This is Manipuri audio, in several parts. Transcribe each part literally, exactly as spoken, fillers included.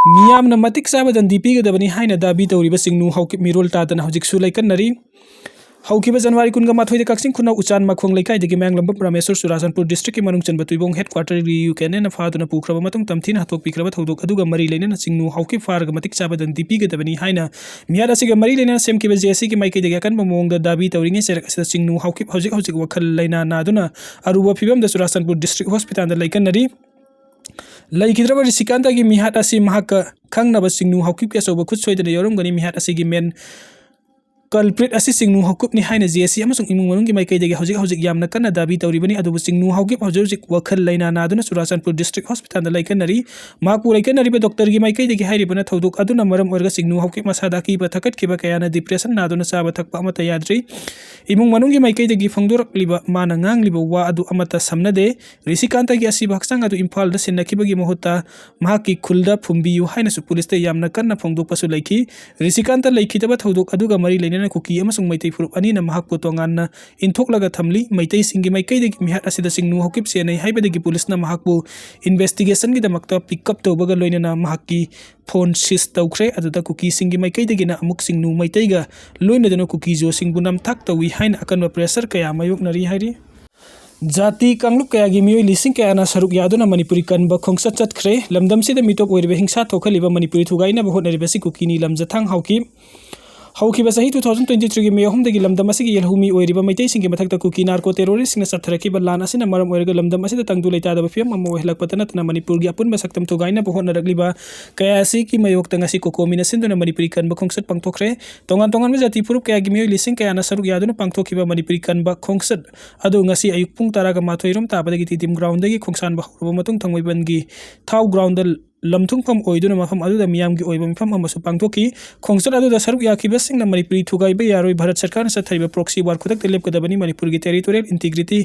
ꯃꯤꯌꯥꯝꯅ ꯃꯇꯤꯛ ꯆꯥꯕ ꯗꯟꯗꯤ ꯄꯤꯒꯗꯕꯅꯤ ꯍꯥꯏꯅ ꯗꯥꯕꯤ ꯇꯧꯔꯤꯕ ꯆꯤꯡꯅꯨ ꯍꯥꯎꯀꯤꯞ ꯃꯤꯔꯣꯜ ꯇꯥꯗꯅ ꯍꯧꯖꯤꯛꯁꯨ ꯂꯩꯀꯟꯅꯔꯤ꯫ ꯍꯧꯈꯤꯕ ꯖꯅꯋꯥꯔꯤ ꯀꯨꯟꯒ ꯃꯥꯊꯣꯏꯗ ꯀꯛꯆꯤꯡ ꯈꯨꯅꯧ ꯎꯆꯥꯟ ꯃꯈꯣꯡ ꯂꯩꯀꯥꯏꯗꯒꯤ ꯃꯌꯥꯡꯂꯝꯕꯝ ꯔꯥꯃꯦꯁꯣꯔ ꯆꯨꯔꯥꯆꯥꯟꯄꯨꯔ ꯗꯤꯁꯇ꯭ꯔꯤꯛꯀꯤ ꯃꯅꯨꯡ ꯆꯟꯕ ꯇꯨꯏꯕꯣꯡ ꯍꯦꯗ ꯀ꯭ꯋꯥꯇꯔ ꯔꯤꯌꯨ ꯀꯦꯅꯦꯟꯅ ꯐꯥꯗꯨꯅ ꯄꯨꯈ꯭ꯔꯕ ꯃꯇꯨꯡ ꯇꯝꯊꯤꯅ ꯍꯥꯠꯇꯣꯛꯄꯤꯈ꯭ꯔꯕ ꯊꯧꯗꯣꯛ ꯑꯗꯨꯒ ꯃꯔꯤ ꯂꯩꯅꯅ ꯆꯤꯡꯅꯨ ꯍꯥꯎꯀꯤꯞ ꯐꯥꯔꯒ ꯃꯇꯤꯛ ꯆꯥꯕ ꯗꯟꯗꯤ ꯄꯤꯒꯗꯕꯅꯤ ꯍꯥꯏꯅ ꯃꯤꯍꯥꯠ ꯑꯁꯤꯒ ꯃꯔꯤ ꯂꯩꯅꯅ ꯁꯦꯝꯈꯤꯕ ꯖꯦ ꯑꯦꯁ ꯁꯤꯒꯤ ꯃꯥꯏꯀꯩꯗꯒꯤ ꯑꯀꯟꯕ ꯃꯑꯣꯡꯗ ꯗꯥꯕꯤ ꯇꯧꯔꯤꯉꯩ ꯆꯩꯔꯛ ꯑꯁꯤꯗ ꯆꯤꯡꯅꯨ ꯍꯥꯎꯀꯤꯞ ꯍꯧꯖꯤꯛ ꯍꯧꯖꯤꯛ ꯋꯥꯈꯜ ꯂꯩꯅꯥ ꯅꯥꯗꯨꯅ ꯑꯔꯨꯕ ꯐꯤꯕꯝꯗ ꯆꯨꯔꯥꯆꯥꯟꯄꯨꯔ ꯗꯤꯁꯇ꯭ꯔꯤꯛ ꯍꯣꯁꯄꯤꯇꯥꯜꯗ ꯂꯩꯀꯟꯅꯔꯤ꯫ ꯂꯩꯈꯤꯗ꯭ꯔꯕ ꯔꯤꯁꯤꯀꯥꯟꯇꯒꯤ ꯃꯤꯍꯥꯠ ꯑꯁꯤ ꯃꯍꯥꯛꯀ ꯈꯪꯅꯕ ꯆꯤꯡꯅꯨ ꯍꯥꯎꯀꯤꯞꯀꯤ ꯑꯆꯧꯕ ꯈꯨꯠ ꯁꯣꯏꯗꯅ ꯌꯥꯎꯔꯝꯒꯅꯤ꯫ ꯃꯤꯍꯥꯠ ꯑꯁꯤꯒꯤ ꯃꯦꯟ ꯀꯜꯄ꯭ꯔꯤꯠ ꯑꯁꯤ ꯆꯤꯡꯅꯨ ꯍꯥꯎꯀꯤꯞꯅꯤ ꯍꯥꯏꯅ ꯖꯦ ꯑꯦꯁ ꯁꯤ ꯑꯃꯁꯨꯡ ꯏꯃꯨꯡ ꯃꯅꯨꯡꯒꯤ ꯃꯥꯏꯀꯩꯗꯒꯤ ꯍꯧꯖꯤꯛ ꯍꯧꯖꯤꯛ ꯌꯥꯝꯅ ꯀꯟꯅ ꯗꯥꯕꯤ ꯇꯧꯔꯤꯕꯅꯤ꯫ ꯑꯗꯨꯕꯨ ꯆꯤꯡꯅꯨ ꯍꯥꯎꯀꯤꯞ ꯍꯧꯖꯤꯛ ꯍꯧꯖꯤꯛ ꯋꯥꯈꯜ ꯂꯩꯅꯥ ꯅꯥꯗꯨꯅ ꯆꯨꯔꯥꯆꯥꯟꯄꯨꯔ ꯗꯤꯁꯇ꯭ꯔꯤꯛ ꯍꯣꯁꯄꯤꯇꯥꯜꯗ ꯂꯩꯀꯟꯅꯔꯤ꯫ ꯃꯍꯥꯛꯄꯨ ꯂꯩꯀꯟꯅꯔꯤꯕ ꯗꯣꯛꯇꯔꯒꯤ ꯃꯥꯏꯀꯩꯗꯒꯤ ꯍꯥꯏꯔꯤꯕꯅ ꯊꯧꯗꯣꯛ ꯑꯗꯨꯅ ꯃꯔꯝ ꯑꯣꯏꯔꯒ ꯆꯤꯡꯅꯨ ꯍꯥꯎꯀꯤꯞ ꯃꯁꯥꯗ ꯑꯀꯤꯕ ꯊꯛꯀꯠꯈꯤꯕ ꯀꯌꯥꯅ ꯗꯤꯄ꯭ꯔꯦꯁꯟ ꯅꯥꯗꯨꯅ ꯆꯥꯕ ꯊꯛꯄ ꯑꯃꯠꯇ ꯌꯥꯗ꯭ꯔꯤ꯫ ꯏꯃꯨꯡ ꯃꯅꯨꯡꯒꯤ ꯃꯥꯏꯀꯩꯗꯒꯤ ꯐꯣꯡꯗꯣꯔꯛꯂꯤꯕ ꯃꯥꯅ ꯉꯥꯡꯂꯤꯕ ꯋꯥ ꯑꯗꯨ ꯑꯃꯠꯇ ꯁꯝꯅꯗꯦ꯫ ꯔꯤꯁꯤꯀꯥꯟꯇꯒꯤ ꯑꯁꯤꯕ ꯍꯛꯆꯥꯡ ꯑꯗꯨ ꯏꯝꯐꯥꯜꯗ ꯁꯤꯟꯅꯈꯤꯕꯒꯤ ꯃꯍꯨꯠꯇ ꯃꯍꯥꯛꯀꯤ ꯈꯨꯜꯗ ꯐꯨꯝꯕꯤꯌꯨ ꯍꯥꯏꯅꯁꯨ ꯄꯨꯂꯤꯁꯇ ꯌꯥꯝꯅ ꯀꯟꯅ ꯐꯣꯡꯗꯣꯛꯄꯁꯨ ꯂꯩꯈꯤ꯫ ꯔꯤꯁꯤꯀꯥꯟꯇ ꯂꯩꯈꯤꯗꯕ ꯊꯧꯗꯣꯛ ꯑꯗꯨꯒ ꯃꯔꯤ ꯂꯩꯅꯅ ꯀꯨꯀꯤ ꯑꯃꯁꯨꯡ ꯃꯩꯇꯩ ꯐꯨꯔꯨꯞ ꯑꯅꯤꯅ ꯃꯍꯥꯛꯄꯨ ꯇꯣꯉꯥꯟꯅ ꯏꯟꯊꯣꯛꯂꯒ ꯊꯝꯂꯤ꯫ ꯃꯩꯇꯩꯁꯤꯡꯒꯤ ꯃꯥꯏꯀꯩꯗꯒꯤ ꯃꯤꯍꯥꯠ ꯑꯁꯤꯗ ꯆꯤꯡꯅꯨ ꯍꯥꯎꯀꯤꯞ ꯆꯦꯟꯅꯩ ꯍꯥꯏꯕꯗꯒꯤ ꯄꯨꯂꯤꯁꯅ ꯃꯍꯥꯛꯄꯨ ꯏꯟꯚꯦꯁꯇꯤꯒꯦꯁꯟꯒꯤꯗꯃꯛꯇ ꯄꯤꯛ ꯑꯞ ꯇꯧꯕꯒ ꯂꯣꯏꯅꯅ ꯃꯍꯥꯛꯀꯤ ꯐꯣꯟ ꯁꯤꯖ ꯇꯧꯈ꯭ꯔꯦ꯫ ꯑꯗꯨꯗ ꯀꯨꯀꯤꯁꯤꯡꯒꯤ ꯃꯥꯏꯀꯩꯗꯒꯤꯅ ꯑꯃꯨꯛ ꯆꯤꯡꯅꯨ ꯃꯩꯇꯩꯒ ꯂꯣꯏꯅꯗꯨꯅ ꯀꯨꯀꯤ ꯖꯣꯁꯤꯡꯕꯨ ꯅꯝꯊꯥꯛ ꯇꯧꯏ ꯍꯥꯏꯅ ꯑꯀꯟꯕ ꯄ꯭ꯔꯦꯁꯔ ꯀꯌꯥ ꯃꯥꯌꯣꯛꯅꯔꯤ ꯍꯥꯏꯔꯤ꯫ ꯖꯥꯇꯤ ꯀꯥꯡꯂꯨꯞ ꯀꯌꯥꯒꯤ ꯃꯤꯑꯣꯏ ꯂꯤꯁꯤꯡ ꯀꯌꯥꯅ ꯁꯔꯨꯛ ꯌꯥꯗꯨꯅ ꯃꯅꯤꯄꯨꯔꯤ ꯀꯟꯕ ꯈꯣꯡꯆꯠ ꯆꯠꯈ꯭ꯔꯦ꯫ ꯂꯝꯗꯝꯁꯤꯗ ꯃꯤꯇꯣꯞ ꯑꯣꯏꯔꯤꯕ ꯍꯤꯡꯁꯥ ꯊꯣꯛꯍꯜꯂꯤꯕ ꯃꯅꯤꯄꯨꯔꯤ ꯊꯨꯒꯥꯏꯅꯕ ꯍꯣꯠꯅꯔꯤꯕꯁꯤ ꯀꯨꯀꯤꯅꯤ꯫ ꯂꯝꯖꯊꯥꯡ ꯍꯥꯎꯀꯤꯞ꯫ ꯍꯧꯈꯤꯕ ꯆꯍꯤ two thousand twenty threeꯒꯤ ꯃꯦ ꯑꯍꯨꯝꯗꯒꯤ ꯂꯝꯗꯝ ꯑꯁꯤꯒꯤ ꯌꯦꯜꯍꯧꯃꯤ ꯑꯣꯏꯔꯤꯕ ꯃꯩꯇꯩꯁꯤꯡꯒꯤ ꯃꯊꯛꯇ ꯀꯨꯀꯤ ꯅꯥꯔꯀꯣ ꯇꯦꯔꯣꯔꯤꯁꯁꯤꯡꯅ ꯆꯠꯊꯔꯛꯈꯤꯕ ꯂꯥꯟ ꯑꯁꯤꯅ ꯃꯔꯝ ꯑꯣꯏꯔꯒ ꯂꯝꯗꯝ ꯑꯁꯤꯗ ꯇꯪꯗꯨ ꯂꯩꯇꯥꯗꯕ ꯐꯤꯕꯝ ꯑꯃ ꯑꯣꯏꯍꯜꯂꯛꯄꯇ ꯅꯠꯇꯅ ꯃꯅꯤꯄꯨꯔꯒꯤ ꯑꯄꯨꯟꯕ ꯁꯛꯇꯝ ꯊꯨꯒꯥꯏꯅꯕ ꯍꯣꯠꯅꯔꯛꯂꯤꯕ ꯀꯌꯥ ꯑꯁꯤꯒꯤ ꯃꯥꯌꯣꯛꯇ ꯉꯁꯤ ꯀꯣꯀꯣꯃꯤꯅ ꯁꯤꯟꯗꯨꯅ ꯃꯅꯤꯄꯨꯔꯤ ꯀꯟꯕ ꯈꯣꯡꯆꯠ ꯄꯥꯡꯊꯣꯛꯈ꯭ꯔꯦ꯫ ꯇꯣꯉꯥꯟ ꯇꯣꯉꯥꯟꯕ ꯖꯥꯇꯤ ꯐꯨꯔꯨꯞ ꯀꯌꯥꯒꯤ ꯃꯤꯑꯣꯏ ꯂꯤꯁꯤꯡ ꯀꯌꯥꯅ ꯁꯔꯨꯛ ꯌꯥꯗꯨꯅ ꯄꯥꯡꯊꯣꯛꯈꯤꯕ ꯃꯅꯤꯄꯨꯔꯤ ꯀꯟꯕ ꯈꯣꯡꯆꯠ ꯑꯗꯨ ꯉꯁꯤ ꯑꯌꯨꯛ ꯄꯨꯡ ꯇꯔꯥꯒ ꯃꯥꯊꯣꯏ ꯔꯣꯝ ꯇꯥꯕꯗꯒꯤ ꯇꯤꯗꯤꯝ ꯒ꯭ꯔꯥꯎꯟꯗꯒꯤ ꯈꯣꯡꯁꯥꯟꯕ ꯍꯧꯔꯕ ꯃꯇꯨꯡ ꯊꯥꯡꯃꯩꯕꯟꯒꯤ ꯊꯥꯎ ꯒ꯭ꯔꯥꯎꯟꯗ ꯂꯝꯊꯨꯡꯐꯝ ꯑꯣꯏꯗꯨꯅ ꯃꯐꯝ ꯑꯗꯨꯗ ꯃꯤꯌꯥꯝꯒꯤ ꯑꯣꯏꯕ ꯃꯤꯐꯝ ꯑꯃꯁꯨ ꯄꯥꯡꯊꯣꯛꯈꯤ꯫ ꯈꯣꯡꯆꯠ ꯑꯗꯨꯗ ꯁꯔꯨꯛ ꯌꯥꯈꯤꯕꯁꯤꯡꯅ ꯃꯅꯤꯄꯨꯔꯤ ꯊꯨꯒꯥꯏꯕ ꯌꯥꯔꯣꯏ, ꯚꯥꯔꯠ ꯁꯔꯀꯥꯔꯅ ꯆꯠꯊꯔꯤꯕ ꯄ꯭ꯔꯣꯛꯁꯤ ꯋꯥꯔ ꯈꯨꯗꯛꯇ ꯂꯦꯞꯀꯗꯕꯅꯤ, ꯃꯅꯤꯄꯨꯔꯒꯤ ꯇꯦꯔꯤꯇꯣꯔꯤꯌꯦꯜ ꯏꯟꯇꯤꯒ꯭ꯔꯤꯇꯤ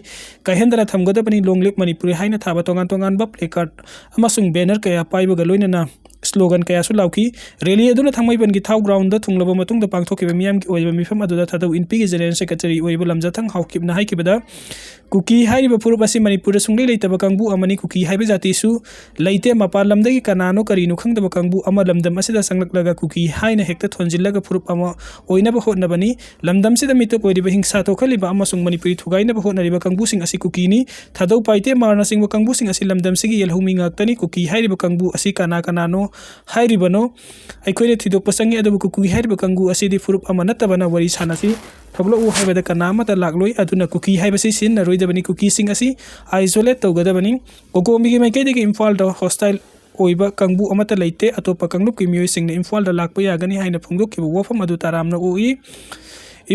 ꯀꯥꯏꯍꯟꯗꯅ ꯊꯝꯒꯗꯕꯅꯤ, ꯂꯣꯡ ꯂꯤꯞ ꯃꯅꯤꯄꯨꯔꯤ ꯍꯥꯏꯅ ꯊꯥꯕ ꯇꯣꯉꯥꯟ ꯇꯣꯉꯥꯟꯕ ꯄ꯭ꯂꯦ ꯀꯥꯔꯠ ꯑꯃꯁꯨꯡ ꯕꯦꯅꯔ ꯀꯌꯥ ꯄꯥꯏꯕꯒ ꯂꯣꯏꯅꯅ ꯁ꯭ꯂꯣꯒꯟ ꯀꯌꯥꯁꯨ ꯂꯥꯎꯈꯤ꯫ ꯔꯦꯂꯤ ꯑꯗꯨꯅ ꯊꯥꯡꯃꯩꯕꯟꯒꯤ ꯊꯥꯎ ꯒ꯭ꯔꯥꯎꯟꯗ ꯊꯨꯡꯂꯕ ꯃꯇꯨꯡꯗ ꯄꯥꯡꯊꯣꯛꯈꯤꯕ ꯃꯤꯌꯥꯝꯒꯤ ꯑꯣꯏꯕ ꯃꯤꯐꯝ ꯑꯗꯨꯗ ꯊꯥꯗꯧ ꯏꯟꯄꯤꯒꯤ ꯖꯦꯅꯔꯦꯜ ꯁꯦꯀ꯭ꯔꯦꯇꯔꯤ ꯑꯣꯏꯔꯤꯕ ꯂꯝꯖꯥꯊꯪ ꯍꯥꯎꯀꯤꯞꯅ ꯍꯥꯏꯈꯤꯕꯗ, ꯀꯨꯀꯤ ꯍꯥꯏꯔꯤꯕ ꯐꯨꯔꯨꯞ ꯑꯁꯤ ꯃꯅꯤꯄꯨꯔꯗ ꯁꯨꯡꯂꯩ ꯂꯩꯇꯕ ꯀꯥꯡꯕꯨ ꯑꯃꯅꯤ꯫ ꯀꯨꯀꯤ ꯍꯥꯏꯕ ꯖꯥꯇꯤꯁꯨ ꯂꯩꯇꯦ꯫ ꯃꯄꯥꯟ ꯂꯝꯗꯒꯤ ꯀꯅꯥꯅꯣ ꯀꯔꯤꯅꯣ ꯈꯪꯗꯕ ꯀꯥꯡꯕꯨ ꯑꯃ ꯂꯝꯗꯝ ꯑꯁꯤꯗ ꯆꯪꯂꯛꯂꯒ ꯀꯨꯀꯤ ꯍꯥꯏꯅ ꯍꯦꯛꯇ ꯊꯣꯟꯖꯤꯜꯂꯒ ꯐꯨꯔꯨꯞ ꯑꯃ ꯑꯣꯏꯅꯕ ꯍꯣꯠꯅꯕꯅꯤ꯫ ꯂꯝꯗꯝꯁꯤꯗ ꯃꯤꯇꯣꯞ ꯑꯣꯏꯔꯤꯕ, ꯍꯤꯡꯁꯥ ꯊꯣꯛꯍꯜꯂꯤꯕ ꯑꯃꯁꯨꯡ ꯃꯅꯤꯄꯨꯔꯤ ꯊꯨꯒꯥꯏꯅꯕ ꯍꯣꯠꯅꯔꯤꯕ ꯀꯥꯡꯕꯨꯁꯤꯡ ꯑꯁꯤ ꯀꯨꯀꯤꯅꯤ꯫ ꯊꯥꯗꯧ ꯄꯥꯏꯇꯦ ꯃꯥꯔꯅꯆꯤꯡꯕ ꯀꯥꯡꯕꯨꯁꯤꯡ ꯑꯁꯤ ꯂꯝꯗꯝꯁꯤꯒꯤ ꯌꯦꯜꯍꯧꯃꯤ ꯉꯥꯛꯇꯅꯤ꯫ ꯀꯨꯀꯤ ꯍꯥꯏꯔꯤꯕ ꯀꯥꯡꯕꯨ ꯑꯁꯤ ꯀꯅꯥ ꯀꯅꯥꯅꯣ ꯍꯥꯏꯔꯤꯕꯅꯣ ꯑꯩꯈꯣꯏꯅ ꯊꯤꯗꯣꯛꯄ ꯆꯪꯏ, ꯑꯗꯨꯕꯨ ꯀꯨꯀꯤ ꯍꯥꯏꯔꯤꯕ ꯀꯥꯡꯕꯨ ꯑꯁꯤꯗꯤ ꯐꯨꯔꯨꯞ ꯑꯃ ꯅꯠꯇꯕꯅ ꯋꯥꯔꯤ ꯁꯥꯟꯅꯁꯤ꯫ ꯊꯣꯛꯂꯛꯎ ꯍꯥꯏꯕꯗ ꯀꯅꯥ ꯑꯃꯠꯇ ꯂꯥꯛꯂꯣꯏ꯫ ꯑꯗꯨꯅ ꯀꯨꯀꯤ ꯍꯥꯏꯕꯁꯤ ꯁꯤꯖꯤꯟꯅꯔꯣꯏꯗꯕꯅꯤ꯫ ꯀꯨꯀꯤꯁꯤꯡ ꯑꯁꯤ ꯑꯥꯏꯁꯣꯂꯦꯠ ꯇꯧꯒꯗꯕꯅꯤ꯫ ꯀꯣꯀꯣꯃꯤꯒꯤ ꯃꯥꯏꯀꯩꯗꯒꯤ ꯏꯝꯐꯥꯜꯗ ꯍꯣꯁꯇꯥꯏꯜ ꯑꯣꯏꯕ ꯀꯥꯡꯕꯨ ꯑꯃꯠꯇ ꯂꯩꯇꯦ꯫ ꯑꯇꯣꯞꯄ ꯀꯥꯡꯂꯨꯞꯀꯤ ꯃꯤꯑꯣꯏꯁꯤꯡꯅ ꯏꯝꯐꯥꯜꯗ ꯂꯥꯛꯄ ꯌꯥꯒꯅꯤ ꯍꯥꯏꯅ ꯐꯣꯡꯗꯣꯛꯈꯤꯕ ꯋꯥꯐꯝ ꯑꯗꯨ ꯇꯔꯥꯝꯅ ꯑꯣꯛꯏ꯫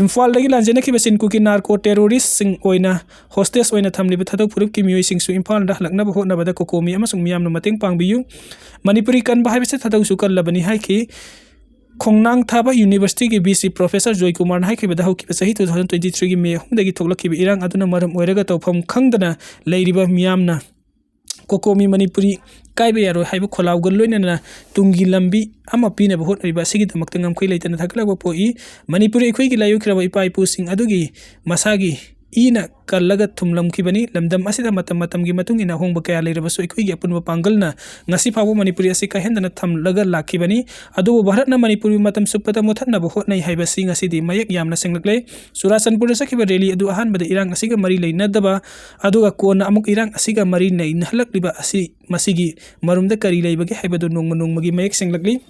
ꯏꯝꯐꯥꯜꯗꯒꯤ ꯂꯥꯟꯖꯦꯟꯅꯈꯤꯕ ꯆꯤꯟ ꯀꯨꯀꯤ ꯅꯥꯔꯀꯣ ꯇꯦꯔꯣꯔꯤꯁꯁꯤꯡ ꯑꯣꯏꯅ ꯍꯣꯁꯇꯦꯖ ꯑꯣꯏꯅ ꯊꯝꯂꯤꯕ ꯊꯥꯗꯧ ꯐꯨꯔꯨꯞꯀꯤ ꯃꯤꯑꯣꯏꯁꯤꯡꯁꯨ ꯏꯝꯐꯥꯜꯗ ꯍꯜꯂꯛꯅꯕ ꯍꯣꯠꯅꯕꯗ ꯀꯣꯀꯣꯃꯤ ꯑꯃꯁꯨꯡ ꯃꯤꯌꯥꯝꯅ ꯃꯇꯦꯡ ꯄꯥꯡꯕꯤꯌꯨ꯫ ꯃꯅꯤꯄꯨꯔꯤ ꯀꯟꯕ ꯍꯥꯏꯕꯁꯤ ꯊꯥꯗꯧꯁꯨ ꯀꯜꯂꯕꯅꯤ ꯍꯥꯏꯈꯤ꯫ ꯈꯣꯡꯅꯥꯡ ꯊꯥꯕ ꯌꯨꯅꯤꯚꯔꯁꯤꯇꯤꯒꯤ ꯚꯤ ꯁꯤ ꯄ꯭ꯔꯣꯐꯦꯁꯔ ꯖꯣꯏꯀꯨꯃꯥꯔꯅ ꯍꯥꯏꯈꯤꯕꯗ, ꯍꯧꯈꯤꯕ ꯆꯍꯤ two thousand twenty threeꯒꯤ ꯃꯦ ꯑꯍꯨꯝꯗꯒꯤ ꯊꯣꯛꯂꯛꯈꯤꯕ ꯏꯔꯥꯡ ꯑꯗꯨꯅ ꯃꯔꯝ ꯑꯣꯏꯔꯒ ꯇꯧꯐꯝ ꯈꯪꯗꯅ ꯂꯩꯔꯤꯕ ꯃꯤꯌꯥꯝꯅ ꯀꯣꯀꯣꯃꯤ ꯃꯅꯤꯄꯨꯔꯤ ꯀꯥꯏꯕ ꯌꯥꯔꯣꯏ ꯍꯥꯏꯕ ꯈꯣꯜꯂꯥꯎꯒ ꯂꯣꯏꯅꯅ ꯇꯨꯡꯒꯤ ꯂꯝꯕꯤ ꯑꯃ ꯄꯤꯅꯕ ꯍꯣꯠꯅꯔꯤꯕ ꯑꯁꯤꯒꯤꯗꯃꯛꯇ ꯉꯝꯈꯩ ꯂꯩꯇꯅ ꯊꯥꯒꯠꯂꯛꯄ ꯄꯣꯛꯏ꯫ ꯃꯅꯤꯄꯨꯔꯤ ꯑꯩꯈꯣꯏꯒꯤ ꯂꯥꯏꯑꯣꯏꯈ꯭ꯔꯕ ꯏꯄꯥ ꯏꯄꯨꯁꯤꯡ ꯑꯗꯨꯒꯤ ꯃꯁꯥꯒꯤ ꯏꯅ ꯀꯜꯂꯒ ꯊꯨꯝꯂꯝꯈꯤꯕꯅꯤ꯫ ꯂꯝꯗꯝ ꯑꯁꯤꯗ ꯃꯇꯝ ꯃꯇꯝꯒꯤ ꯃꯇꯨꯡ ꯏꯟꯅ ꯑꯍꯣꯡꯕ ꯀꯌꯥ ꯂꯩꯔꯕꯁꯨ, ꯑꯩꯈꯣꯏꯒꯤ ꯑꯄꯨꯟꯕ ꯄꯥꯡꯒꯜꯅ ꯉꯁꯤ ꯐꯥꯎꯕ ꯃꯅꯤꯄꯨꯔꯤ ꯑꯁꯤ ꯀꯥꯏꯍꯟꯗꯅ ꯊꯝꯂꯒ ꯂꯥꯛꯈꯤꯕꯅꯤ꯫ ꯑꯗꯨꯕꯨ ꯚꯥꯔꯠꯅ ꯃꯅꯤꯄꯨꯔꯕꯨ ꯃꯇꯝ ꯆꯨꯞꯄꯗ ꯃꯨꯠꯊꯠꯅꯕ ꯍꯣꯠꯅꯩ ꯍꯥꯏꯕꯁꯤ ꯉꯁꯤꯗꯤ ꯃꯌꯦꯛ ꯌꯥꯝꯅ ꯁꯦꯡꯂꯛꯂꯦ꯫ ꯆꯨꯔꯥꯆꯥꯟꯄꯨꯔꯗ ꯆꯠꯈꯤꯕ ꯔꯦꯂꯤ ꯑꯗꯨ ꯑꯍꯥꯟꯕꯗ ꯏꯔꯥꯡ ꯑꯁꯤꯒ ꯃꯔꯤ ꯂꯩꯅꯗꯕ, ꯑꯗꯨꯒ ꯀꯣꯟꯅ ꯑꯃꯨꯛ ꯏꯔꯥꯡ ꯑꯁꯤꯒ ꯃꯔꯤ ꯂꯩꯅꯍꯜꯂꯛꯂꯤꯕ ꯑꯁꯤ, ꯃꯁꯤꯒꯤ ꯃꯔꯨꯝꯗ ꯀꯔꯤ ꯂꯩꯕꯒꯦ ꯍꯥꯏꯕꯗꯨ ꯅꯣꯡꯃ ꯅꯣꯡꯃꯒꯤ ꯃꯌꯦꯛ ꯁꯦꯡꯂꯛꯂꯤ꯫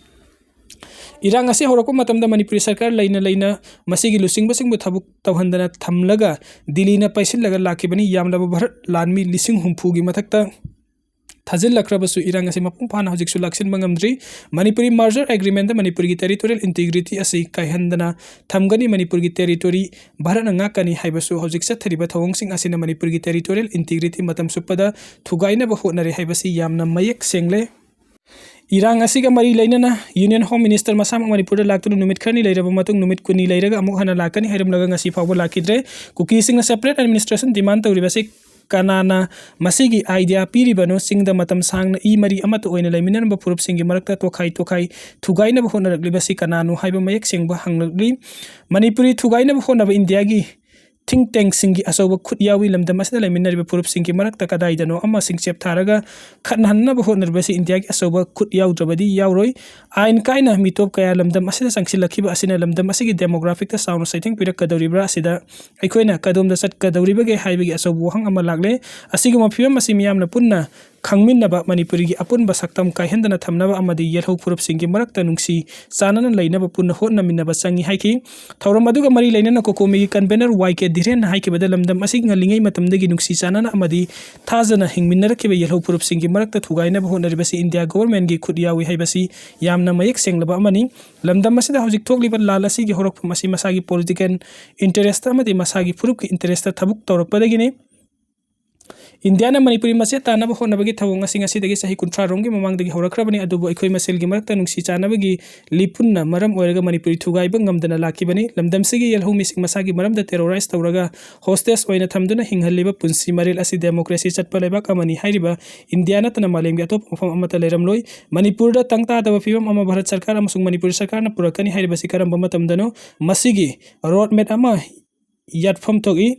ꯏꯔꯥꯡ ꯑꯁꯤ ꯍꯧꯔꯛꯄ ꯃꯇꯝꯗ ꯃꯅꯤꯄꯨꯔꯤ ꯁꯔꯀꯥꯔ ꯂꯩꯅ ꯂꯩꯅ ꯃꯁꯤꯒꯤ ꯂꯨꯆꯤꯡꯕꯁꯤꯡꯕꯨ ꯊꯕꯛ ꯇꯧꯍꯟꯗꯅ ꯊꯝꯂꯒ ꯗꯤꯜꯂꯤꯅ ꯄꯥꯏꯁꯤꯜꯂꯒ ꯂꯥꯛꯈꯤꯕꯅꯤ꯫ ꯌꯥꯝꯂꯕ ꯚꯥꯔꯠ ꯂꯥꯟꯃꯤ ꯂꯤꯁꯤꯡ ꯍꯨꯝꯐꯨꯒꯤ ꯃꯊꯛꯇ ꯊꯥꯖꯤꯜꯂꯛꯈ꯭ꯔꯕꯁꯨ ꯏꯔꯥꯡ ꯑꯁꯤ ꯃꯄꯨꯡ ꯐꯥꯅ ꯍꯧꯖꯤꯛꯁꯨ ꯂꯥꯛꯁꯤꯟꯕ ꯉꯝꯗ꯭ꯔꯤ꯫ ꯃꯅꯤꯄꯨꯔꯤ merger agreementꯇ ꯃꯅꯤꯄꯨꯔꯒꯤ territorial integrity ꯑꯁꯤ ꯀꯥꯏꯍꯟꯗꯅ ꯊꯝꯒꯅꯤ꯫ ꯃꯅꯤꯄꯨꯔꯒꯤ territory ꯚꯥꯔꯠꯅ ꯉꯥꯛꯀꯅꯤ ꯍꯥꯏꯕꯁꯨ ꯍꯧꯖꯤꯛ ꯆꯠꯊꯔꯤꯕ ꯊꯧꯑꯣꯡꯁꯤꯡ ꯑꯁꯤꯅ ꯃꯅꯤꯄꯨꯔꯒꯤ territorial integrity ꯃꯇꯝ ꯆꯨꯞꯄꯗ ꯊꯨꯒꯥꯏꯅꯕ ꯍꯣꯠꯅꯔꯤ ꯍꯥꯏꯕꯁꯤ ꯌꯥꯝꯅ ꯃꯌꯦꯛ ꯁꯦꯡꯂꯦ꯫ ꯏꯔꯥꯡ ꯑꯁꯤꯒ ꯃꯔꯤ ꯂꯩꯅꯅ Union Home Minister ꯃꯁꯥꯃꯛ ꯃꯅꯤꯄꯨꯔꯗ ꯂꯥꯛꯇꯨꯅ ꯅꯨꯃꯤꯠ ꯈꯔꯅꯤ ꯂꯩꯔꯕ ꯃꯇꯨꯡ, ꯅꯨꯃꯤꯠ ꯀꯨꯟꯅꯤ ꯂꯩꯔꯒ ꯑꯃꯨꯛ ꯍꯟꯅ ꯂꯥꯛꯀꯅꯤ ꯍꯥꯏꯔꯝꯂꯒ ꯉꯁꯤ ꯐꯥꯎꯕ ꯂꯥꯛꯈꯤꯗ꯭ꯔꯦ꯫ ꯀꯨꯀꯤꯁꯤꯡꯅ separate administration demand ꯇꯧꯔꯤꯕ ꯑꯁꯤ ꯀꯅꯥꯅ ꯃꯁꯤꯒꯤ idea ꯄꯤꯔꯤꯕꯅꯣ? ꯆꯤꯡꯗ ꯃꯇꯝ ꯁꯥꯡꯅ ꯏ ꯃꯔꯤ ꯑꯃꯠꯇ ꯑꯣꯏꯅ ꯂꯩꯃꯤꯟꯅꯔꯝꯕ ꯐꯨꯔꯨꯞꯁꯤꯡꯒꯤ ꯃꯔꯛꯇ ꯇꯣꯈꯥꯏ ꯇꯣꯈꯥꯏ ꯊꯨꯒꯥꯏꯅꯕ ꯍꯣꯠꯅꯔꯛꯂꯤꯕꯁꯤ ꯀꯅꯥꯅꯣ ꯍꯥꯏꯕ ꯃꯌꯦꯛ ꯁꯦꯡꯕ ꯍꯪꯂꯛꯂꯤ꯫ ꯃꯅꯤꯄꯨꯔꯤ ꯊꯨꯒꯥꯏꯅꯕ ꯍꯣꯠꯅꯕ ꯏꯟꯗꯤꯌꯥꯒꯤ think tankꯁꯤꯡꯒꯤ ꯑꯆꯧꯕ ꯈꯨꯠ ꯌꯥꯎꯏ꯫ ꯂꯝꯗꯝ ꯑꯁꯤꯗ ꯂꯩꯃꯤꯟꯅꯔꯤꯕ ꯐꯨꯔꯨꯞꯁꯤꯡꯒꯤ ꯃꯔꯛꯇ ꯀꯗꯥꯏꯗꯅꯣ ꯑꯃ ꯁꯤꯡꯆꯦꯞ ꯊꯥꯔꯒ ꯈꯠꯅꯍꯟꯅꯕ ꯍꯣꯠꯅꯔꯤꯕꯁꯤ ꯏꯟꯗꯤꯌꯥꯒꯤ ꯑꯆꯧꯕ ꯈꯨꯠ ꯌꯥꯎꯗ꯭ꯔꯕꯗꯤ ꯌꯥꯎꯔꯣꯏ꯫ ꯑꯥꯏꯟ ꯀꯥꯏꯅ ꯃꯤꯇꯣꯞ ꯀꯌꯥ ꯂꯝꯗꯝ ꯑꯁꯤꯗ ꯆꯪꯁꯤꯜꯂꯛꯈꯤꯕ ꯑꯁꯤꯅ ꯂꯝꯗꯝ ꯑꯁꯤꯒꯤ demographicꯇ ꯆꯥꯎꯅ ꯆꯩꯊꯦꯡ ꯄꯤꯔꯛꯀꯗꯧꯔꯤꯕ꯭ꯔꯥ? ꯑꯁꯤꯗ ꯑꯩꯈꯣꯏꯅ ꯀꯗꯣꯝꯗ ꯆꯠꯀꯗꯧꯔꯤꯕꯒꯦ ꯍꯥꯏꯕꯒꯤ ꯑꯆꯧꯕ ꯋꯥꯍꯪ ꯑꯃ ꯂꯥꯛꯂꯦ꯫ ꯑꯁꯤꯒꯨꯝꯕ ꯐꯤꯕꯝ ꯑꯁꯤ ꯃꯤꯌꯥꯝꯅ ꯄꯨꯟꯅ ꯈꯪꯃꯤꯟꯅꯕ, ꯃꯅꯤꯄꯨꯔꯤꯒꯤ ꯑꯄꯨꯟꯕ ꯁꯛꯇꯝ ꯀꯥꯏꯍꯟꯗꯅ ꯊꯝꯅꯕ ꯑꯃꯗꯤ ꯌꯦꯜꯍꯧ ꯐꯨꯔꯨꯞꯁꯤꯡꯒꯤ ꯃꯔꯛꯇ ꯅꯨꯡꯁꯤ ꯆꯥꯟꯅꯅ ꯂꯩꯅꯕ ꯄꯨꯟꯅ ꯍꯣꯠꯅꯃꯤꯟꯅꯕ ꯆꯪꯏ ꯍꯥꯏꯈꯤ꯫ ꯊꯧꯔꯝ ꯑꯗꯨꯒ ꯃꯔꯤ ꯂꯩꯅꯅ COCOMIꯒꯤ convener ꯋꯥꯏ ꯀꯦ ꯙꯤꯔꯦꯟꯅ ꯍꯥꯏꯈꯤꯕꯗ, ꯂꯝꯗꯝ ꯑꯁꯤ ꯉꯜꯂꯤꯉꯩ ꯃꯇꯝꯗꯒꯤ ꯅꯨꯡꯁꯤ ꯆꯥꯟꯅꯅ ꯑꯃꯗꯤ ꯊꯥꯖꯅ ꯍꯤꯡꯃꯤꯟꯅꯔꯛꯈꯤꯕ ꯌꯦꯜꯍꯧ ꯐꯨꯔꯨꯞꯁꯤꯡꯒꯤ ꯃꯔꯛꯇ ꯊꯨꯒꯥꯏꯅꯕ ꯍꯣꯠꯅꯔꯤꯕꯁꯤ ꯏꯟꯗꯤꯌꯥ governmentꯀꯤ ꯈꯨꯠ ꯌꯥꯎꯏ ꯍꯥꯏꯕꯁꯤ ꯌꯥꯝꯅ ꯃꯌꯦꯛ ꯁꯦꯡꯂꯕ ꯑꯃꯅꯤ꯫ ꯂꯝꯗꯝ ꯑꯁꯤꯗ ꯍꯧꯖꯤꯛ ꯊꯣꯛꯂꯤꯕ ꯂꯥꯜ ꯑꯁꯤꯒꯤ ꯍꯧꯔꯛꯐꯝ ꯑꯁꯤ ꯃꯁꯥꯒꯤ political interest ꯑꯃꯗꯤ ꯃꯁꯥꯒꯤ ꯐꯨꯔꯨꯞꯀꯤ interestꯇ ꯊꯕꯛ ꯇꯧꯔꯛꯄꯗꯒꯤꯅꯤ꯫ ꯏꯟꯗꯤꯌꯥꯅ ꯃꯅꯤꯄꯨꯔꯤ ꯃꯆꯦꯠ ꯇꯥꯅꯕ ꯍꯣꯠꯅꯕꯒꯤ ꯊꯧꯑꯣꯡ ꯑꯁꯤ ꯉꯁꯤꯗꯒꯤ ꯆꯍꯤ ꯀꯨꯟꯊ꯭ꯔꯥ ꯔꯣꯝꯒꯤ ꯃꯃꯥꯡꯗꯒꯤ ꯍꯧꯔꯛꯈ꯭ꯔꯕꯅꯤ, ꯑꯗꯨꯕꯨ ꯑꯩꯈꯣꯏ ꯃꯁꯦꯜꯒꯤ ꯃꯔꯛꯇ ꯅꯨꯡꯁꯤ ꯆꯥꯟꯅꯕꯒꯤ ꯂꯤꯄꯨꯟꯅ ꯃꯔꯝ ꯑꯣꯏꯔꯒ ꯃꯅꯤꯄꯨꯔꯤ ꯊꯨꯒꯥꯏꯕ ꯉꯝꯗꯅ ꯂꯥꯛꯈꯤꯕꯅꯤ꯫ ꯂꯝꯗꯝꯁꯤꯒꯤ ꯌꯦꯜꯍꯧꯃꯤꯁꯤꯡ ꯃꯁꯥꯒꯤ ꯃꯔꯝꯗ terrorize ꯇꯧꯔꯒ hostage ꯑꯣꯏꯅ ꯊꯝꯗꯨꯅ ꯍꯤꯡꯍꯜꯂꯤꯕ ꯄꯨꯟꯁꯤ ꯃꯔꯦꯜ ꯑꯁꯤ democracy ꯆꯠꯄ ꯂꯩꯕꯥꯛ ꯑꯃꯅꯤ ꯍꯥꯏꯔꯤꯕ ꯏꯟꯗꯤꯌꯥ ꯅꯠꯇꯅ ꯃꯥꯂꯦꯝꯒꯤ ꯑꯇꯣꯞꯄ ꯃꯐꯝ ꯑꯃꯠꯇ ꯂꯩꯔꯝꯂꯣꯏ꯫ ꯃꯅꯤꯄꯨꯔꯗ ꯇꯪ ꯇꯥꯗꯕ ꯐꯤꯕꯝ ꯑꯃ ꯚꯥꯔꯠ ꯁꯔꯀꯥꯔ ꯑꯃꯁꯨꯡ ꯃꯅꯤꯄꯨꯔ ꯁꯔꯀꯥꯔꯅ ꯄꯨꯔꯛꯀꯅꯤ ꯍꯥꯏꯔꯤꯕꯁꯤ ꯀꯔꯝꯕ ꯃꯇꯝꯗꯅꯣ? ꯃꯁꯤꯒꯤ road map ꯑꯃ ꯌꯥꯠꯐꯝ ꯊꯣꯛꯏ꯫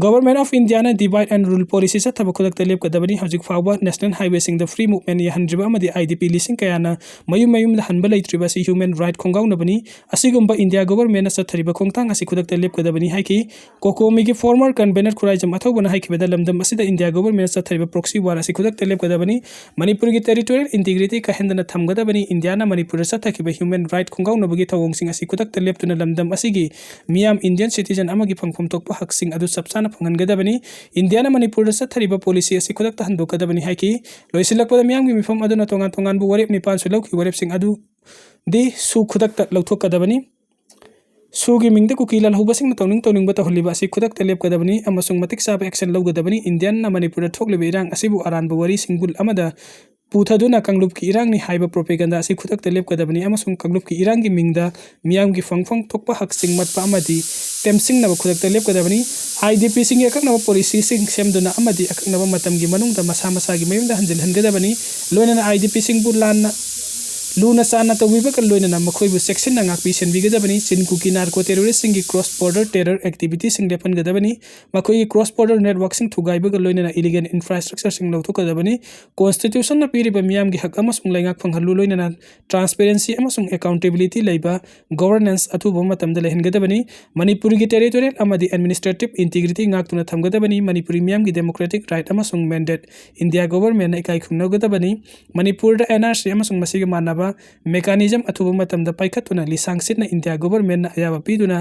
Government of Indiaꯅ divide and rule policy ꯆꯠꯊꯕ ꯈꯨꯗꯛꯇ ꯂꯦꯞꯀꯗꯕꯅꯤ꯫ ꯍꯧꯖꯤꯛ ꯐꯥꯎꯕ national highwayꯁꯤꯡꯗ free movement ꯌꯥꯍꯟꯗ꯭ꯔꯤꯕ ꯑꯃꯗꯤ IDP ꯂꯤꯁꯤꯡ ꯀꯌꯥꯅ ꯃꯌꯨꯝ ꯃꯌꯨꯝꯗ ꯍꯟꯕ ꯂꯩꯇ꯭ꯔꯤꯕ ꯑꯁꯤ human right ꯈꯣꯡꯒꯥꯎꯅꯕꯅꯤ꯫ ꯑꯁꯤꯒꯨꯝꯕ ꯏꯟꯗꯤꯌꯥ governmentꯅ ꯆꯠꯊꯔꯤꯕ ꯈꯣꯡꯊꯥꯡ ꯑꯁꯤ ꯈꯨꯗꯛꯇ ꯂꯦꯞꯀꯗꯕꯅꯤ ꯍꯥꯏꯈꯤ꯫ COCOMIꯒꯤ former convener ꯈꯨꯔꯥꯏꯖꯝ ꯑꯊꯧꯕꯅ ꯍꯥꯏꯈꯤꯕꯗ, ꯂꯝꯗꯝ ꯑꯁꯤꯗ ꯏꯟꯗꯤꯌꯥ governmentꯅ ꯆꯠꯊꯔꯤꯕ proxy war ꯑꯁꯤ ꯈꯨꯗꯛꯇ ꯂꯦꯞꯀꯗꯕꯅꯤ꯫ ꯃꯅꯤꯄꯨꯔꯒꯤ territorial integrity ꯀꯥꯏꯍꯟꯗꯅ ꯊꯝꯒꯗꯕꯅꯤ꯫ ꯏꯟꯗꯤꯌꯥꯅ ꯃꯅꯤꯄꯨꯔꯗ ꯆꯠꯊꯈꯤꯕ human right ꯈꯣꯡꯒꯥꯎꯅꯕꯒꯤ ꯊꯧꯑꯣꯡꯁꯤꯡ ꯑꯁꯤ ꯈꯨꯗꯛꯇ ꯂꯦꯞꯇꯨꯅ ꯂꯝꯗꯝ ꯑꯁꯤꯒꯤ ꯃꯤꯌꯥꯝ Indian citizen ꯑꯃꯒꯤ ꯐꯪꯐꯝ ꯊꯣꯛꯄ ꯍꯛꯁꯤꯡ ꯑꯗꯨ ꯆꯞ ꯆꯥꯅ ꯐꯪꯍꯟꯒꯗꯕꯅꯤ꯫ ꯏꯟꯗꯤꯌꯥꯅ ꯃꯅꯤꯄꯨꯔꯗ ꯆꯠꯊꯔꯤꯕ policy ꯑꯁꯤ ꯈꯨꯗꯛꯇ ꯍꯟꯗꯣꯛꯀꯗꯕꯅꯤ ꯍꯥꯏꯈꯤ꯫ ꯂꯣꯏꯁꯤꯜꯂꯛꯄꯗ ꯃꯤꯌꯥꯝꯒꯤ ꯃꯤꯐꯝ ꯑꯗꯨꯅ ꯇꯣꯉꯥꯟ ꯇꯣꯉꯥꯟꯕ ꯋꯥꯔꯦꯞ ꯅꯤꯄꯥꯟꯁꯨ ꯂꯧꯈꯤ꯫ ꯋꯥꯔꯦꯞꯁꯤꯡ ꯑꯗꯨꯗꯤ ꯁꯨ ꯈꯨꯗꯛꯇ ꯂꯧꯊꯣꯛꯀꯗꯕꯅꯤ꯫ ꯁꯨꯒꯤ ꯃꯤꯡꯗ ꯀꯨꯀꯤ ꯂꯥꯜꯍꯧꯕꯁꯤꯡꯅ ꯇꯧꯅꯤꯡ ꯇꯧꯅꯤꯡꯕ ꯇꯧꯍꯜꯂꯤꯕ ꯑꯁꯤ ꯈꯨꯗꯛꯇ ꯂꯦꯞꯀꯗꯕꯅꯤ ꯑꯃꯁꯨꯡ ꯃꯇꯤꯛ ꯆꯥꯕ action ꯂꯧꯒꯗꯕꯅꯤ꯫ ꯏꯟꯗꯤꯌꯥꯅ ꯃꯅꯤꯄꯨꯔꯗ ꯊꯣꯛꯂꯤꯕ ꯏꯔꯥꯡ ꯑꯁꯤꯕꯨ ꯑꯔꯥꯟꯕ ꯋꯥꯔꯤ ꯁꯤꯡꯕꯨꯜ ꯑꯃꯗ ꯄꯨꯊꯗꯨꯅ ꯀꯥꯡꯂꯨꯞꯀꯤ ꯏꯔꯥꯡꯅꯤ ꯍꯥꯏꯕ propaganda ꯑꯁꯤ ꯈꯨꯗꯛꯇ ꯂꯦꯞꯀꯗꯕꯅꯤ ꯑꯃꯁꯨꯡ ꯀꯥꯡꯂꯨꯞꯀꯤ ꯏꯔꯥꯡꯒꯤ ꯃꯤꯡꯗ ꯃꯤꯌꯥꯝꯒꯤ ꯐꯪꯐꯝ ꯊꯣꯛꯄ ꯍꯛꯁꯤꯡ ꯃꯠꯄ ꯑꯃꯗꯤ ꯇꯦꯝꯁꯤꯡꯅꯕ ꯈꯨꯗꯛꯇ ꯂꯦꯞꯀꯗꯕꯅꯤ꯫ IDPꯁꯤꯡꯒꯤ ꯑꯀꯛꯅꯕ policyꯁꯤꯡ ꯁꯦꯝꯗꯨꯅ ꯑꯃꯗꯤ ꯑꯀꯛꯅꯕ ꯃꯇꯝꯒꯤ ꯃꯅꯨꯡꯗ ꯃꯁꯥ ꯃꯁꯥꯒꯤ ꯃꯌꯨꯝꯗ ꯍꯟꯖꯤꯜꯍꯟꯒꯗꯕꯅꯤ꯫ ꯂꯣꯏꯅꯅ IDPꯁꯤꯡꯕꯨ ꯂꯥꯟꯅ ꯂꯨꯅ ꯆꯥꯟꯅ ꯇꯧꯕꯤꯕꯒ ꯂꯣꯏꯅꯅ ꯃꯈꯣꯏꯕꯨ ꯆꯦꯛꯁꯤꯟꯅ ꯉꯥꯛꯄꯤ ꯁꯦꯟꯕꯤꯒꯗꯕꯅꯤ꯫ ꯆꯤꯟ ꯀꯨꯀꯤ narco terroristꯁꯤꯡꯒꯤ cross border terror activityꯁꯤꯡ ꯂꯦꯞꯍꯟꯒꯗꯕꯅꯤ꯫ ꯃꯈꯣꯏꯒꯤ cross border networkꯁꯤꯡ ꯊꯨꯒꯥꯏꯕꯒ ꯂꯣꯏꯅꯅ illegal infrastructureꯁꯤꯡ ꯂꯧꯊꯣꯛꯀꯗꯕꯅꯤ꯫ Constitutionꯅ ꯄꯤꯔꯤꯕ ꯃꯤꯌꯥꯝꯒꯤ ꯍꯛ ꯑꯃꯁꯨꯡ ꯂꯩꯉꯥꯛ ꯐꯪꯍꯜꯂꯨ, ꯂꯣꯏꯅꯅ transparency ꯑꯃꯁꯨꯡ accountability ꯂꯩꯕ governance ꯑꯊꯨꯕ ꯃꯇꯝꯗ ꯂꯩꯍꯟꯒꯗꯕꯅꯤ꯫ ꯃꯅꯤꯄꯨꯔꯒꯤ territorial ꯑꯃꯗꯤ administrative integrity ꯉꯥꯛꯇꯨꯅ ꯊꯝꯒꯗꯕꯅꯤ꯫ ꯃꯅꯤꯄꯨꯔꯤ ꯃꯤꯌꯥꯝꯒꯤ democratic right ꯑꯃꯁꯨꯡ mandate India governmentꯅ ꯏꯀꯥꯏ ꯈꯨꯝꯅꯒꯗꯕꯅꯤ꯫ ꯃꯅꯤꯄꯨꯔꯗ NRC ꯑꯃꯁꯨꯡ ꯃꯁꯤꯒ ꯃꯥꯟꯅꯕ mechanism ꯑꯊꯨꯕ ꯃꯇꯝꯗ ꯄꯥꯏꯈꯠꯇꯨꯅ ꯂꯤꯁꯥꯡ ꯁꯤꯠꯅ India governmentꯅ ꯑꯌꯥꯕ ꯄꯤꯗꯨꯅ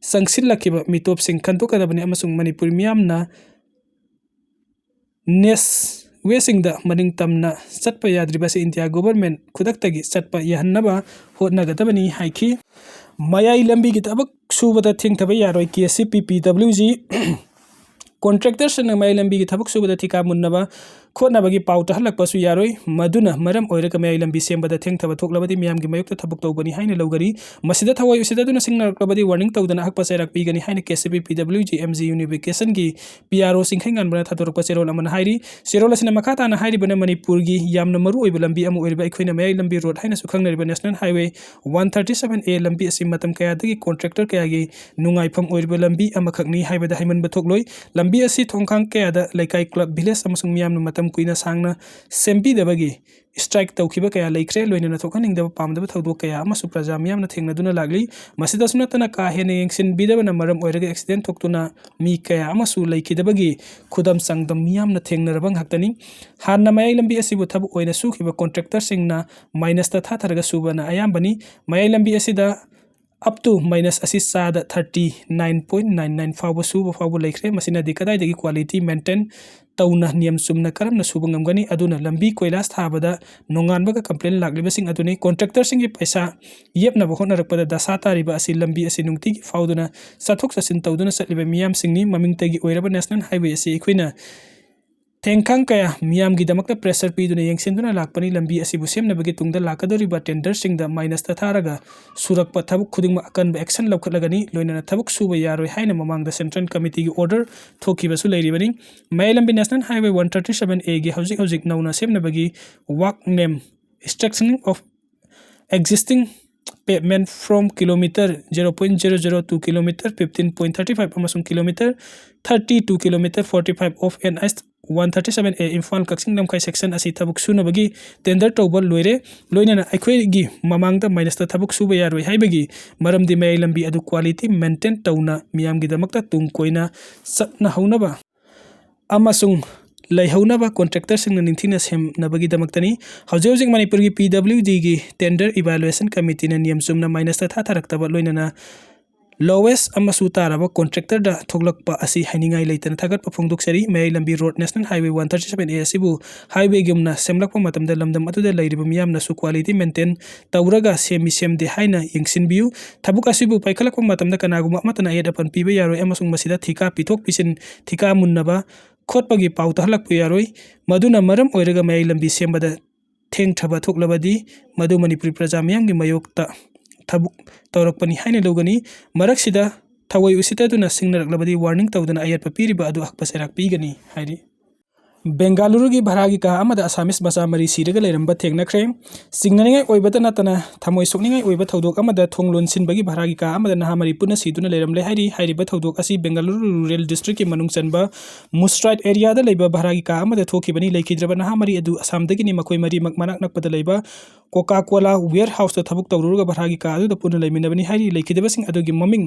ꯆꯪꯁꯤꯜꯂꯛꯈꯤꯕ ꯃꯤꯇꯣꯞꯁꯤꯡ ꯈꯟꯗꯣꯛꯀꯗꯕꯅꯤ ꯑꯃꯁꯨꯡ ꯃꯅꯤꯄꯨꯔꯤ ꯃꯤꯌꯥꯝꯅ ꯅꯦꯁꯋꯦꯁꯤꯡꯗ ꯃꯅꯤꯡ ꯇꯝꯅ ꯆꯠꯄ ꯌꯥꯗ꯭ꯔꯤꯕ ꯑꯁꯤ India government ꯈꯨꯗꯛꯇꯒꯤ ꯆꯠꯄ ꯌꯥꯍꯟꯅꯕ ꯍꯣꯠꯅꯒꯗꯕꯅꯤ ꯍꯥꯏꯈꯤ꯫ ꯃꯌꯥꯏ ꯂꯝꯕꯤꯒꯤ ꯊꯕꯛ ꯁꯨꯕꯗ ꯊꯦꯡꯊꯕ ꯌꯥꯔꯣꯏ꯫ KCP PWG contractorꯁꯤꯡꯅ ꯃꯌꯥꯏ ꯂꯝꯕꯤꯒꯤ ꯊꯕꯛ ꯁꯨꯕꯗ ꯊꯤꯀꯥ ꯃꯨꯟꯅꯕ ꯈꯣꯠꯅꯕꯒꯤ ꯄꯥꯎ ꯇꯥꯍꯜꯂꯛꯄꯁꯨ ꯌꯥꯔꯣꯏ꯫ ꯃꯗꯨꯅ ꯃꯔꯝ ꯑꯣꯏꯔꯒ ꯃꯌꯥꯏ ꯂꯝꯕꯤ ꯁꯦꯝꯕꯗ ꯊꯦꯡꯊꯕ ꯊꯣꯛꯂꯕꯗꯤ ꯃꯤꯌꯥꯝꯒꯤ ꯃꯥꯌꯣꯛꯇ ꯊꯕꯛ ꯇꯧꯒꯅꯤ ꯍꯥꯏꯅ ꯂꯧꯒꯅꯤ꯫ ꯃꯁꯤꯗ ꯊꯋꯥꯏ ꯎꯁꯤꯟꯅꯗꯨꯅ ꯁꯤꯡꯅꯔꯛꯂꯕꯗꯤ warning ꯇꯧꯗꯅ ꯑꯍꯛꯄ ꯆꯩꯔꯥꯛ ꯄꯤꯒꯅꯤ ꯍꯥꯏꯅ KCP PWG MG Unificationꯒꯤ PRO ꯆꯤꯡꯈꯩꯉꯥꯟꯕꯅ ꯊꯥꯗꯣꯔꯛꯄ ꯆꯦꯔꯣꯜ ꯑꯃꯅ ꯍꯥꯏꯔꯤ꯫ ꯆꯦꯔꯣꯜ ꯑꯁꯤꯅ ꯃꯈꯥ ꯇꯥꯅ ꯍꯥꯏꯔꯤꯕꯅ ꯃꯅꯤꯄꯨꯔꯒꯤ ꯌꯥꯝꯅ ꯃꯔꯨ ꯑꯣꯏꯕ ꯂꯝꯕꯤ ꯑꯃ ꯑꯣꯏꯔꯤꯕ ꯑꯩꯈꯣꯏꯅ ꯃꯌꯥꯏ ꯂꯝꯕꯤ road ꯍꯥꯏꯅꯁꯨ ꯈꯪꯅꯔꯤꯕ National Highway one thirty seven A ꯂꯝꯕꯤ ꯑꯁꯤ ꯃꯇꯝ ꯀꯌꯥꯗꯒꯤ contractor ꯀꯌꯥꯒꯤ ꯅꯨꯡꯉꯥꯏꯐꯝ ꯑꯣꯏꯔꯤꯕ ꯂꯝꯕꯤ ꯑꯃꯈꯛꯅꯤ ꯍꯥꯏꯕꯗ ꯍꯥꯏꯃꯟꯕ ꯊꯣꯛꯂꯣꯏ꯫ ꯂꯝꯕꯤ ꯑꯁꯤ ꯊꯣꯡꯈꯥꯡ ꯀꯌꯥꯗ ꯂꯩꯀꯥꯏ, club, village ꯑꯃꯁꯨꯡ ꯃꯤꯌꯥꯝꯅ ꯃꯇꯝ ꯀꯨꯏꯅ ꯁꯥꯡꯅ ꯁꯦꯝꯕꯤꯗꯕꯒꯤ strike ꯇꯧꯈꯤꯕ ꯀꯌꯥ ꯂꯩꯈ꯭ꯔꯦ꯫ ꯂꯣꯏꯅꯅ ꯊꯣꯛꯍꯟꯅꯤꯡꯗꯕ ꯄꯥꯝꯗꯕ ꯊꯧꯗꯣꯛ ꯀꯌꯥ ꯑꯃꯁꯨ ꯄ꯭ꯔꯖꯥ ꯃꯤꯌꯥꯝꯅ ꯊꯦꯡꯅꯗꯨꯅ ꯂꯥꯛꯂꯤ꯫ ꯃꯁꯤꯗꯁꯨ ꯅꯠꯇꯅ ꯀꯥ ꯍꯦꯟꯅ ꯌꯦꯡꯁꯤꯟꯕꯤꯗꯕꯅ ꯃꯔꯝ ꯑꯣꯏꯔꯒ accident ꯊꯣꯛꯇꯨꯅ ꯃꯤ ꯀꯌꯥ ꯑꯃꯁꯨ ꯂꯩꯈꯤꯗꯕꯒꯤ ꯈꯨꯗꯝ ꯆꯥꯡꯗꯝ ꯃꯤꯌꯥꯝꯅ ꯊꯦꯡꯅꯔꯕ ꯉꯥꯛꯇꯅꯤ꯫ ꯍꯥꯟꯅ ꯃꯌꯥꯏ ꯂꯝꯕꯤ ꯑꯁꯤꯕꯨ ꯊꯕꯛ ꯑꯣꯏꯅ ꯁꯨꯈꯤꯕ contractorꯁꯤꯡꯅ minusꯇ ꯊꯥꯊꯔꯒ ꯁꯨꯕꯅ ꯑꯌꯥꯝꯕꯅꯤ꯫ ꯃꯌꯥꯏ ꯂꯝꯕꯤ ꯑꯁꯤꯗ up to minus ꯑꯁꯤ ꯆꯥꯗ thirty nine point nine nine ꯐꯥꯎꯕ ꯁꯨꯕ ꯐꯥꯎꯕ ꯂꯩꯈ꯭ꯔꯦ꯫ ꯃꯁꯤꯅꯗꯤ ꯀꯗꯥꯏꯗꯒꯤ quality maintain ꯇꯧꯅ ꯅꯤꯌꯝ ꯆꯨꯝꯅ ꯀꯔꯝꯅ ꯁꯨꯕ ꯉꯝꯒꯅꯤ? ꯑꯗꯨꯅ ꯂꯝꯕꯤ ꯀꯣꯏꯂꯥꯁ ꯊꯥꯕꯗ ꯅꯣꯡꯉꯥꯟꯕꯒ complain ꯂꯥꯛꯂꯤꯕꯁꯤꯡ ꯑꯗꯨꯅꯤ꯫ Contractorꯁꯤꯡꯒꯤ ꯄꯩꯁꯥ ꯌꯦꯞꯅꯕ ꯍꯣꯠꯅꯔꯛꯄꯗ ꯗꯁꯥ ꯇꯥꯔꯤꯕ ꯑꯁꯤ ꯂꯝꯕꯤ ꯑꯁꯤ ꯅꯨꯡꯇꯤꯒꯤ ꯐꯥꯎꯗꯨꯅ ꯆꯠꯊꯣꯛ ꯆꯠꯁꯤꯟ ꯇꯧꯗꯨꯅ ꯆꯠꯂꯤꯕ ꯃꯤꯌꯥꯝꯁꯤꯡꯅꯤ꯫ ꯃꯃꯤꯡꯇꯒꯤ ꯑꯣꯏꯔꯕ National Highway ꯑꯁꯤ ꯑꯩꯈꯣꯏꯅ ꯊꯦꯡꯈꯥꯡ ꯀꯌꯥ ꯃꯤꯌꯥꯝꯒꯤꯗꯃꯛꯇ pressure ꯄꯤꯗꯨꯅ ꯌꯦꯡꯁꯤꯟꯗꯨꯅ ꯂꯥꯛꯄꯅꯤ꯫ ꯂꯝꯕꯤ ꯑꯁꯤꯕꯨ ꯁꯦꯝꯅꯕꯒꯤ ꯇꯨꯡꯗ ꯂꯥꯛꯀꯗꯧꯔꯤꯕ tenderꯁꯤꯡꯗ minusꯇ ꯊꯥꯔꯒ ꯁꯨꯔꯛꯄ ꯊꯕꯛ ꯈꯨꯗꯤꯡꯃꯛ ꯑꯀꯟꯕ action ꯂꯧꯈꯠꯂꯒꯅꯤ꯫ ꯂꯣꯏꯅꯅ ꯊꯕꯛ ꯁꯨꯕ ꯌꯥꯔꯣꯏ ꯍꯥꯏꯅ ꯃꯃꯥꯡꯗ central committeeꯒꯤ order ꯊꯣꯛꯈꯤꯕꯁꯨ ꯂꯩꯔꯤꯕꯅꯤ꯫ ꯃꯌꯥꯏ ꯂꯝꯕꯤ National Highway one thirty seven Aꯒꯤ ꯍꯧꯖꯤꯛ ꯍꯧꯖꯤꯛ ꯅꯧꯅ ꯁꯦꯝꯅꯕꯒꯤ work name strengthening of existing pavement from kilometer zero point zero zero to kilometer fifteen point thirty five ꯑꯃꯁꯨꯡ kilometer thirty to kilometer forty five of NH one thirty seven A Imphal Kakching Lamkhai section ꯑꯁꯤ ꯊꯕꯛ ꯁꯨꯅꯕꯒꯤ tender ꯇꯧꯕ ꯂꯣꯏꯔꯦ꯫ ꯂꯣꯏꯅꯅ ꯑꯩꯈꯣꯏꯒꯤ ꯃꯃꯥꯡꯗ minusꯇ ꯊꯕꯛ ꯁꯨꯕ ꯌꯥꯔꯣꯏ ꯍꯥꯏꯕꯒꯤ ꯃꯔꯝꯗꯤ ꯃꯌꯥꯏ ꯂꯝꯕꯤ ꯑꯗꯨ quality maintain ꯇꯧꯅ ꯃꯤꯌꯥꯝꯒꯤꯗꯃꯛꯇ ꯇꯨꯡ ꯀꯣꯏꯅ ꯆꯠꯅꯍꯧꯅꯕ ꯑꯃꯁꯨꯡ ꯂꯩꯍꯧꯅꯕ contractorꯁꯤꯡꯅ ꯅꯤꯡꯊꯤꯅ ꯁꯦꯝꯅꯕꯒꯤꯗꯃꯛꯇꯅꯤ꯫ ꯍꯧꯖꯤꯛ ꯍꯧꯖꯤꯛ ꯃꯅꯤꯄꯨꯔꯒꯤ PWDꯒꯤ tender evaluation committeeꯅ ꯅꯤꯌꯝ ꯆꯨꯝꯅ minusꯇ ꯊꯥꯊꯔꯛꯇꯕ ꯂꯣꯏꯅꯅ lowest ꯑꯃꯁꯨ ꯇꯥꯔꯕ contractorꯗ ꯊꯣꯛꯂꯛꯄ ꯑꯁꯤ ꯍꯥꯏꯅꯤꯡꯉꯥꯏ ꯂꯩꯇꯅ ꯊꯥꯒꯠꯄ ꯐꯣꯡꯗꯣꯛꯆꯔꯤ꯫ ꯃꯌꯥꯏ ꯂꯝꯕꯤ road National Highway one thirty seven A ꯑꯁꯤꯕꯨ highwayꯒꯨꯝꯅ ꯁꯦꯝꯂꯛꯄ ꯃꯇꯝꯗ ꯂꯝꯗꯝ ꯑꯗꯨꯗ ꯂꯩꯔꯤꯕ ꯃꯤꯌꯥꯝꯅꯁꯨ quality maintain ꯇꯧꯔꯒ ꯁꯦꯝꯃꯤ ꯁꯦꯝꯗꯦ ꯍꯥꯏꯅ ꯌꯦꯡꯁꯤꯟꯕꯤꯌꯨ꯫ ꯊꯕꯛ ꯑꯁꯤꯕꯨ ꯄꯥꯏꯈꯠꯂꯛꯄ ꯃꯇꯝꯗ ꯀꯅꯥꯒꯨꯝꯕ ꯑꯃꯠꯇꯅ ꯑꯌꯦꯠ ꯑꯄꯟ ꯄꯤꯕ ꯌꯥꯔꯣꯏ ꯑꯃꯁꯨꯡ ꯃꯁꯤꯗ ꯊꯤꯀꯥ ꯄꯤꯊꯣꯛ ꯄꯤꯁꯤꯟ, ꯊꯤꯀꯥ ꯃꯨꯟꯅꯕ ꯈꯣꯠꯄꯒꯤ ꯄꯥꯎ ꯇꯥꯍꯜꯂꯛꯄ ꯌꯥꯔꯣꯏ꯫ ꯃꯗꯨꯅ ꯃꯔꯝ ꯑꯣꯏꯔꯒ ꯃꯌꯥꯏ ꯂꯝꯕꯤ ꯁꯦꯝꯕꯗ ꯊꯦꯡꯊꯕ ꯊꯣꯛꯂꯕꯗꯤ ꯃꯗꯨ ꯃꯅꯤꯄꯨꯔꯤ ꯄ꯭ꯔꯖꯥ ꯃꯤꯌꯥꯝꯒꯤ ꯃꯥꯌꯣꯛꯇ ꯊꯕꯛ ꯇꯧꯔꯛꯄꯅꯤ ꯍꯥꯏꯅ ꯂꯧꯒꯅꯤ꯫ ꯃꯔꯛꯁꯤꯗ ꯊꯑꯣꯏ ꯎꯁꯤꯠꯇꯗꯨꯅ ꯁꯤꯡꯅꯔꯛꯂꯕꯗꯤ warning ꯇꯧꯗꯨꯅ ꯑꯌꯦꯠꯄ ꯄꯤꯔꯤꯕ ꯑꯗꯨ ꯑꯍꯛꯄ ꯆꯩꯔꯥꯛ ꯄꯤꯒꯅꯤ ꯍꯥꯏꯔꯤ꯫ ꯕꯦꯡꯒꯥꯂꯨꯔꯨꯒꯤ ꯚꯔꯥꯒꯤ ꯀꯥ ꯑꯃꯗ Assamese ꯃꯆꯥ ꯃꯔꯤ ꯁꯤꯔꯒ ꯂꯩꯔꯝꯕ ꯊꯦꯡꯅꯈ꯭ꯔꯦ꯫ ꯆꯤꯡꯅꯅꯤꯡꯉꯥꯏ ꯑꯣꯏꯕꯇ ꯅꯠꯇꯅ ꯊꯃꯣꯏ ꯁꯣꯛꯅꯤꯡꯉꯥꯏ ꯑꯣꯏꯕ ꯊꯧꯗꯣꯛ ꯑꯃꯗ ꯊꯣꯡ ꯂꯣꯟꯁꯤꯟꯕꯒꯤ ꯚꯔꯥꯒꯤ ꯀꯥ ꯑꯃꯗ ꯅꯍꯥ ꯃꯔꯤ ꯄꯨꯟꯅ ꯁꯤꯗꯨꯅ ꯂꯩꯔꯝꯂꯦ ꯍꯥꯏꯔꯤ꯫ ꯍꯥꯏꯔꯤꯕ ꯊꯧꯗꯣꯛ ꯑꯁꯤ ꯕꯦꯡꯒꯥꯂꯨꯔꯨ rural districtꯀꯤ ꯃꯅꯨꯡ ꯆꯟꯕ ꯃꯨꯁꯇ꯭ꯔꯥꯏꯠ areaꯗ ꯂꯩꯕ ꯚꯔꯥꯒꯤ ꯀꯥ ꯑꯃꯗ ꯊꯣꯛꯈꯤꯕꯅꯤ꯫ ꯂꯩꯈꯤꯗ꯭ꯔꯕ ꯅꯍꯥ ꯃꯔꯤ ꯑꯗꯨ ꯑꯁꯥꯝꯗꯒꯤꯅꯤ꯫ ꯃꯈꯣꯏ ꯃꯔꯤꯃꯛ ꯃꯅꯥꯛ ꯅꯛꯄꯗ ꯂꯩꯕ Coca-Cola warehouseꯇ ꯊꯕꯛ ꯇꯧꯔꯨꯔꯒ ꯚꯔꯥꯒꯤ ꯀꯥ ꯑꯗꯨꯗ ꯄꯨꯟꯅ ꯂꯩꯃꯤꯟꯅꯕꯅꯤ ꯍꯥꯏꯔꯤ꯫ ꯂꯩꯈꯤꯗꯕꯁꯤꯡ ꯑꯗꯨꯒꯤ ꯃꯃꯤꯡ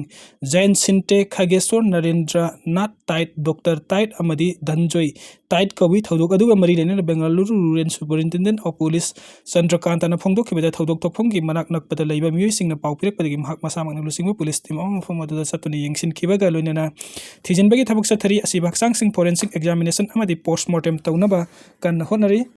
ꯖꯌꯟ ꯁꯤꯟꯇꯦ, ꯈꯥꯒꯦꯁꯣꯔ Narendra Nath tight, doctor tight ꯑꯃꯗꯤ ꯙꯟꯖꯣꯏ ꯇꯥꯏꯠ ꯀꯧꯏ꯫ ꯊꯧꯗꯣꯛ ꯑꯗꯨꯒ ꯃꯔꯤ ꯂꯩꯅꯅ Bengaluru rural superintendent of police ꯆꯟꯗ꯭ꯔꯀꯥꯟꯇꯅ ꯐꯣꯡꯗꯣꯛꯈꯤꯕꯗ ꯊꯧꯗꯣꯛ ꯊꯣꯛꯐꯝꯒꯤ ꯃꯅꯥꯛ ꯅꯛꯄꯗ ꯂꯩꯕ ꯃꯤꯑꯣꯏꯁꯤꯡꯅ ꯄꯥꯎ ꯄꯤꯔꯛꯄꯗꯒꯤ ꯃꯍꯥꯛ ꯃꯁꯥꯃꯛꯅ ꯂꯨꯆꯤꯡꯕ police team ꯑꯃ ꯃꯐꯝ ꯑꯗꯨꯗ ꯆꯠꯇꯨꯅ ꯌꯦꯡꯁꯤꯟꯈꯤꯕꯒ ꯂꯣꯏꯅꯅ ꯊꯤꯖꯤꯟꯕꯒꯤ ꯊꯕꯛ ꯆꯠꯊꯔꯤ꯫ ꯑꯁꯤꯕ ꯍꯛꯆꯥꯡꯁꯤꯡ forensic examination ꯑꯃꯗꯤ post mortem ꯇꯧꯅꯕ ꯀꯟꯅ ꯍꯣꯠꯅꯔꯤ꯫